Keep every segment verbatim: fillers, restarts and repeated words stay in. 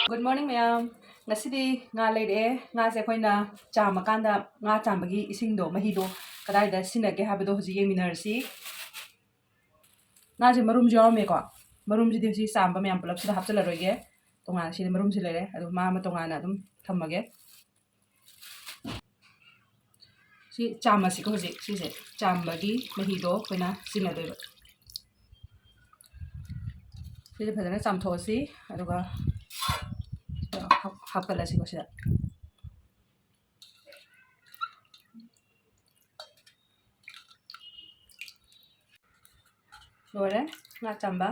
Good morning, ꯃꯌꯥꯝ꯫ ꯉꯁꯤꯗꯤ ꯉꯥ ꯂꯩꯔꯛꯑꯦ꯫ ꯉꯥꯁꯦ ꯑꯩꯈꯣꯏꯅ ꯆꯥꯝꯃꯀꯥꯟꯗ ꯉꯥ ꯆꯥꯝꯕꯒꯤ ꯏꯁꯤꯡꯗꯣ, ꯃꯍꯤꯗꯣ ꯀꯗꯥꯏꯗ ꯁꯤꯖꯤꯟꯅꯒꯦ ꯍꯥꯏꯕꯗꯣ ꯍꯧꯖꯤꯛ ꯌꯦꯡꯃꯤꯟꯅꯔꯁꯤ꯫ ꯉꯥꯁꯦ ꯃꯔꯨꯝꯁꯨ ꯌꯥꯎꯔꯝꯃꯦꯀꯣ꯫ ꯃꯔꯨꯝꯁꯤꯗꯤ ꯍꯧꯖꯤꯛ ꯆꯥꯝꯕ ꯃꯌꯥꯝ ꯄꯨꯂꯞꯁꯤꯗ ꯍꯥꯞꯆꯤꯜꯂꯔꯣꯏꯒꯦ꯫ ꯇꯣꯉꯥꯟꯅ ꯁꯤꯗ ꯃꯔꯨꯝꯁꯤ ꯂꯩꯔꯦ, ꯑꯗꯨ ꯃꯥ ꯑꯃ ꯇꯣꯉꯥꯟꯅ ꯑꯗꯨꯝ ꯊꯝꯃꯒꯦ꯫ ꯁꯤ ꯆꯥꯝꯃꯁꯤꯀꯣ, ꯍꯧꯖꯤꯛ ꯁꯤꯁꯦ ꯆꯥꯝꯕꯒꯤ ꯃꯍꯤꯗꯣ ꯑꯩꯈꯣꯏꯅ ꯁꯤꯖꯤꯟꯅꯗꯣꯏꯕ꯫ ꯁꯤꯁꯦ ꯐꯖꯅ ꯆꯥꯝꯊꯣꯛꯑꯁꯤ, ꯑꯗꯨꯒ ꯍꯥꯞ-, ꯍꯥꯞꯀꯠꯂꯁꯤꯀꯣ ꯁꯤꯗ꯫ ꯂꯣꯏꯔꯦ ꯉꯥ ꯆꯥꯝꯕ꯫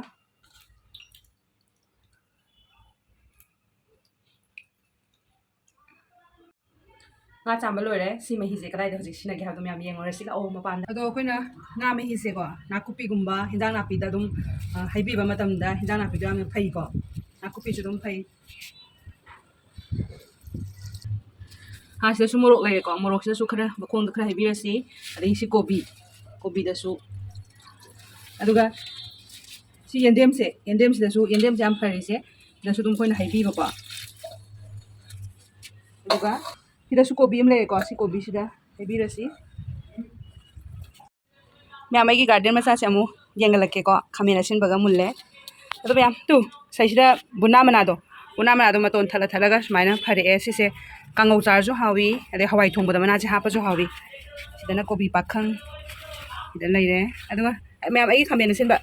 ꯉꯥ ꯆꯥꯝꯕ ꯂꯣꯏꯔꯦ꯫ ꯁꯤ ꯃꯍꯤꯁꯦ ꯀꯗꯥꯏꯗ ꯍꯧꯖꯤꯛ ꯁꯤꯖꯤꯟꯅꯒꯦ ꯍꯥꯏꯕꯗꯣ ꯃꯌꯥꯝ ꯌꯦꯡꯉꯨꯔꯁꯤ ꯂꯥꯛꯑꯣ ꯃꯄꯥꯟꯗ꯫ ꯑꯗꯣ ꯑꯩꯈꯣꯏꯅ ꯉꯥ ꯃꯍꯤꯁꯦꯀꯣ, ꯅꯥꯀꯨꯞꯄꯤꯒꯨꯝꯕ, ꯍꯤꯟꯖꯥꯡ ꯅꯥꯄꯤꯗ ꯑꯗꯨꯝ, ꯑ, ꯍꯩꯕꯤꯕ ꯃꯇꯝꯗ ꯍꯤꯟꯖꯥꯡ ꯅꯥꯄꯤꯗꯣ ꯌꯥꯝꯅ ꯐꯩꯀꯣ꯫ ꯅꯥꯀꯨꯞꯄꯤꯁꯨ ꯑꯗꯨꯝ ꯐꯩ꯫ ꯍꯥ, ꯁꯤꯗꯁꯨ ꯃꯣꯔꯣꯛ ꯂꯩꯔꯦꯀꯣ꯫ ꯃꯣꯔꯣꯛꯁꯤꯗꯁꯨ ꯈꯔ ꯃꯈꯣꯡꯗ ꯈꯔ ꯍꯩꯕꯤꯔꯁꯤ꯫ ꯑꯗꯒꯤ ꯁꯤ ꯀꯣꯕꯤ, ꯀꯣꯕꯤꯗꯁꯨ꯫ ꯑꯗꯨꯒ ꯁꯤ ꯌꯦꯟꯗꯦꯝꯁꯦ, ꯌꯦꯟꯗꯦꯝꯁꯤꯗꯁꯨ, ꯌꯦꯟꯗꯦꯝꯁꯦ ꯌꯥꯝ ꯐꯔꯤꯁꯦ, ꯁꯤꯗꯁꯨ ꯑꯗꯨꯝ ꯑꯩꯈꯣꯏꯅ ꯍꯩꯕꯤꯕꯀꯣ꯫ ꯑꯗꯨꯒ ꯁꯤꯗꯁꯨ ꯀꯣꯕꯤ ꯑꯃ ꯂꯩꯔꯦꯀꯣ꯫ ꯁꯤ ꯀꯣꯕꯤꯁꯤꯗ ꯍꯩꯕꯤꯔꯁꯤ꯫ ꯃꯌꯥꯝ, ꯑꯩꯒꯤ garden ꯃꯆꯥꯁꯦ ꯑꯃꯨꯛ ꯌꯦꯡꯍꯜꯂꯛꯀꯦꯀꯣ꯫ ꯈꯥꯃꯦꯟ ꯑꯁꯤꯟꯕꯒ ꯃꯨꯜꯂꯦ꯫ ꯑꯗꯣ ꯃꯌꯥꯝ, ꯇꯨ, ꯁꯤꯗꯩꯁꯤꯗ ꯕꯨꯅꯥ ꯃꯅꯥꯗꯣ, ꯕꯨꯅꯥ ꯃꯅꯥꯗꯣ ꯃꯇꯣꯟ ꯊꯠꯂ ꯊꯠꯂꯒ ꯁꯨꯃꯥꯏꯅ ꯐꯔꯛꯑꯦ꯫ ꯁꯤꯁꯦ ꯀꯥꯡꯉꯧ ꯆꯥꯔꯁꯨ ꯍꯥꯎꯏ, ꯑꯗꯩ ꯍꯋꯥꯏ ꯊꯣꯡꯕꯗ ꯃꯅꯥꯁꯦ ꯍꯥꯞꯄꯁꯨ ꯍꯥꯎꯏ꯫ ꯁꯤꯗꯅ ꯀꯣꯕꯤ ꯄꯥꯈꯪ, ꯁꯤꯗ ꯂꯩꯔꯦ꯫ ꯑꯗꯨꯒ ꯃꯌꯥꯝ, ꯑꯩꯒꯤ ꯈꯥꯃꯦꯟ ꯑꯁꯤꯟꯕ,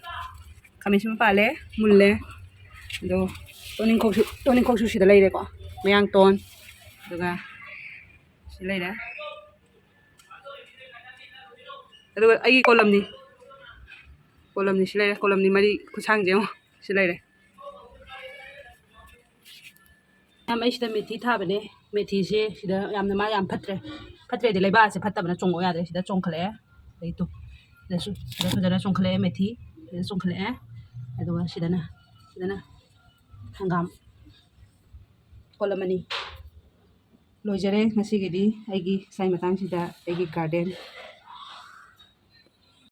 ꯈꯥꯃꯦꯟ ꯑꯁꯤꯟꯕ ꯄꯥꯜꯂꯦ, ꯃꯨꯜꯂꯦ꯫ ꯑꯗꯣ ꯇꯣꯅꯤꯡꯈꯣꯛꯁꯨ, ꯇꯣꯅꯤꯡꯈꯣꯛꯁꯨ ꯁꯤꯗ ꯂꯩꯔꯦꯀꯣ, ꯃꯌꯥꯡꯇꯣꯟ꯫ ꯑꯗꯨꯒ ꯁꯤ ꯂꯩꯔꯦ꯫ ꯑꯗꯨꯒ ꯑꯩꯒꯤ ꯀꯣꯂꯝꯅꯤ, ꯀꯣꯂꯝꯅꯤ ꯁꯤ ꯂꯩꯔꯦ, ꯀꯣꯂꯝꯅꯤ ꯃꯔꯤ ꯈꯨꯠꯁꯥꯡꯁꯦ ꯌꯦꯡꯉꯣ, ꯁꯤ ꯂꯩꯔꯦ꯫ ꯃꯌꯥꯝ, ꯑꯩ ꯁꯤꯗ ꯃꯦꯊꯤ ꯊꯥꯕꯅꯦ꯫ ꯃꯦꯊꯤꯁꯦ ꯁꯤꯗ ꯌꯥꯝꯅ, ꯃꯥ ꯌꯥꯝ ꯐꯠꯇ꯭ꯔꯦ꯫ ꯐꯠꯇ꯭ꯔꯦꯗꯤ ꯂꯩꯕꯥꯛꯁꯦ ꯐꯠꯇꯕꯅ ꯆꯣꯡꯉꯛꯑꯣ ꯌꯥꯗ꯭ꯔꯦ꯫ ꯁꯤꯗ ꯆꯣꯡꯈꯠꯂꯛꯑꯦ꯫ ꯑꯗꯩ ꯇꯨ, ꯁꯤꯗꯁꯨ, ꯁꯤꯗ ꯐꯖꯅ ꯆꯣꯡꯈꯠꯂꯛꯑꯦ ꯃꯦꯊꯤ꯫ ꯁꯤꯗ ꯆꯣꯡꯈꯠꯂꯛꯑꯦ꯫ ꯑꯗꯨꯒ ꯁꯤꯗꯅ, ꯁꯤꯗꯅ ꯍꯪꯒꯥꯝ ꯀꯣꯂꯝ ꯑꯅꯤ꯫ ꯂꯣꯏꯖꯔꯦ ꯉꯁꯤꯒꯤꯗꯤ ꯑꯩꯒꯤ ꯁ꯭ꯋꯥꯏ ꯃꯇꯥꯡꯁꯤꯗ ꯑꯩꯒꯤ garden꯫